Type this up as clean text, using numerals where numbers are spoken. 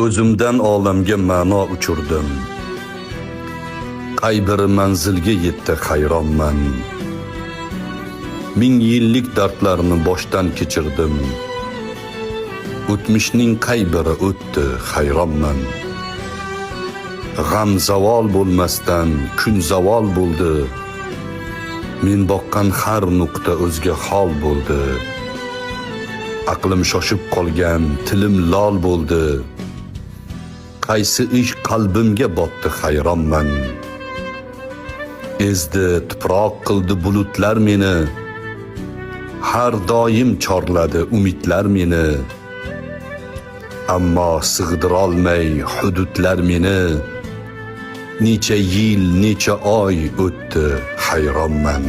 O'zimdan olamga ma'no uchirdim. Qay biri manzilga yetdi, hayronman. Ming yillik dardlarni boshdan kechirdim. O'tmishning qay biri o'tdi, hayronman. G'am zavol bo'lmasdan kun zavol bo'ldi. Men boqqan har nuqta o'zga hol bo'ldi. Aqlim shoshib qolgan, tilim lol bo'ldi. Qaysi ish qalbimga botdi, hayronman. Ezdi, tuproq qildi bulutlar meni. Har doim chorladi umidlar meni. Ammo sig'dirolmay hududlar meni. Necha yil, necha oy o'tdi, hayronman.